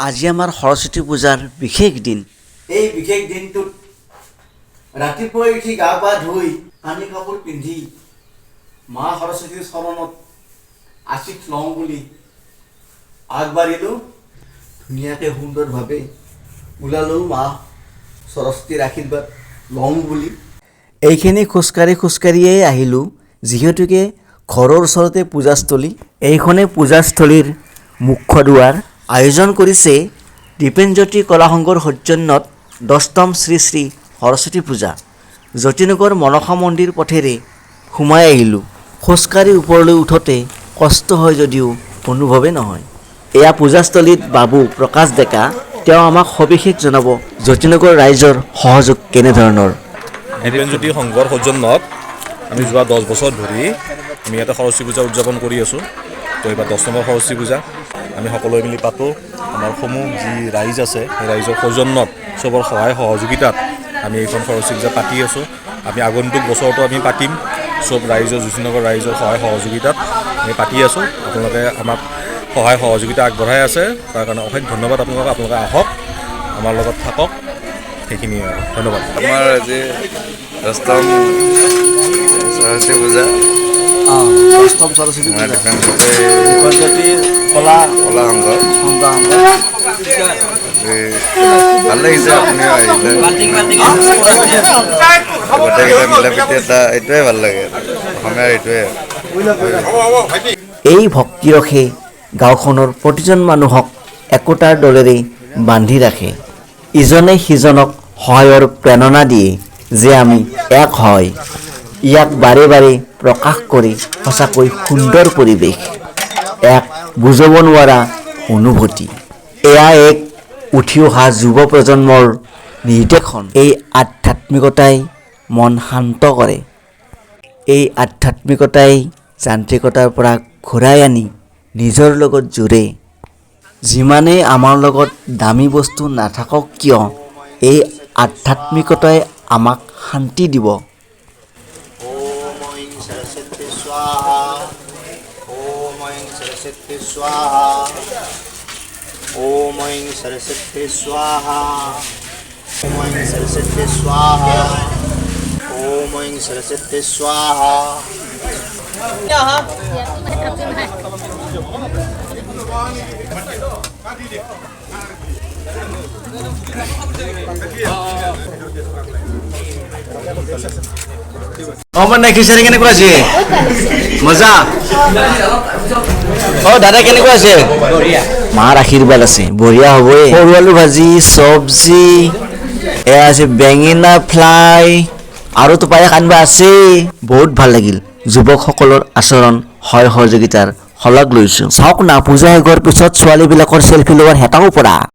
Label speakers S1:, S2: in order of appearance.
S1: আজি আমাৰ সৰস্বতী পূজাৰ বিশেষ দিন। এই বিশেষ দিনটোত ৰাতিপুৱাই উঠি গা পা ধুই, কানি কাপোৰ পিন্ধি মা সৰস্বতীৰ চৰণত আশীষ লওঁ বুলি আগবাঢ়িলোঁ। ধুনীয়াকৈ সুন্দৰভাৱে ওলালোঁ মা সৰস্বতীৰ আশীৰ্বাদ লওঁ বুলি। এইখিনি খোজকাঢ়ি খোজকাঢ়িয়েই আহিলোঁ, যিহেতুকে ঘৰৰ ওচৰতে পূজাস্থলী। এইখনে পূজাস্থলীৰ মুখ্য দুৱাৰ। আয়োজন কৰিছে দীপেনজ্যোতি কলা সংঘৰ সৌজন্যত 10তম শ্ৰী শ্ৰী সৰস্বতী পূজা। জ্যোতিনগৰ মনসা মন্দিৰ পথেৰে সোমাই আহিলোঁ। খোজকাঢ়ি ওপৰলৈ উঠোঁতে কষ্ট হয় যদিও অনুভৱেই নহয়। এয়া পূজাস্থলীত বাবু প্ৰকাশ ডেকা। তেওঁ আমাক সবিশেষ জনাব জ্যোতিনগৰ ৰাইজৰ সহযোগ কেনেধৰণৰ।
S2: দীপেনজ্যোতি সংঘৰ সৌজন্যত আমি যোৱা 10 বছৰ ধৰি আমি ইয়াতে সৰস্বতী পূজা উদযাপন কৰি আছোঁ। তো এইবাৰ 10 নম্বৰ সৰস্বতী পূজা আমি সকলোৱে মিলি পাতোঁ। আমাৰ সমূহ যি ৰাইজ আছে, সেই ৰাইজৰ সৌজন্যত, চবৰ সহায় সহযোগিতাত আমি এইখন সৰস্বতী পূজা পাতি আছোঁ। আমি আগন্তুক বছৰতো আমি পাতিম। চব ৰাইজৰ, জ্যোতিনগৰ ৰাইজৰ সহায় সহযোগিতাত আমি পাতি আছোঁ। আপোনালোকে আমাক সহায় সহযোগিতা আগবঢ়াই আছে, তাৰ কাৰণে অশেষ ধন্যবাদ আপোনালোকক। আপোনালোকে আহক, আমাৰ লগত থাকক, সেইখিনিয়ে আৰু। ধন্যবাদ।
S3: আমাৰ আজি 10তম সৰস্বতী পূজা।
S1: 10তম সৰস্বতী
S3: আমাৰ
S1: পূজা।
S3: দীপেনজ্যোতি
S1: দীপেনজ্যোতি কলা
S3: কলা সংঘ।
S1: সংঘ।
S3: আজি ভাল লাগিছে, আপুনিও আহিলে। গোটেইকেইটা মিলা প্ৰীতি এটা, এইটোৱে ভাল লাগে। অসমীয়াৰ এইটোৱে।
S1: এই ভক্তিৰসে গাঁওখনৰ প্ৰতিজন মানুহক একতাৰ দলেৰে বান্ধি ৰাখে। ইজনে সিজনক সহায়ৰ প্ৰেৰণা দিয়ে যে আমি এক হয়। ইয়াক বাৰে বাৰে প্ৰকাশ কৰি সঁচাকৈ সুন্দৰ পৰিৱেশ, এক বুজাব নোৱাৰা অনুভূতি। এয়া এক উঠি অহা যুৱ প্ৰজন্মৰ নিৰ্দেশন। এই আধ্যাত্মিকতাই মন শান্ত কৰে। এই আধ্যাত্মিকতাই যান্ত্ৰিকতাৰ পৰা ঘূৰাই আনি নিজৰ লগত জোৰে। যিমানেই আমাৰ লগত দামী বস্তু নাথাকক কিয়, এই আধ্যাত্মিকতাই আমাক শান্তি দিব।
S4: ॐ ऐं सरस्वती स्वाहा। ॐ ऐं सरस्वती स्वाहा। ॐ ऐं सरस्वती स्वाहा। ॐ ऐं सरस्वती स्वाहा। ॐ ऐं सरस्वती स्वाहा।
S1: অ, মানে খিচাৰি কেনেকুৱা আছে? মজা। অ দাদা, কেনেকুৱা আছে? মাৰ আশীৰ্বাদ আছে, বঢ়িয়া হ'বই। সৰু আলু ভাজি, চব্জি, এয়া আছে বেঙেনা ফ্ৰাই আৰু তো পায়স আনিব আছেই। বহুত ভাল লাগিল। যুৱকসকলৰ আচৰণ, সহায় সহযোগিতাৰ শলাগ লৈছোঁ। চাওক না, পূজা শেষ হোৱাৰ পিছত ছোৱালীবিলাকৰ চেলফি লোৱাৰ হেতাও পৰা।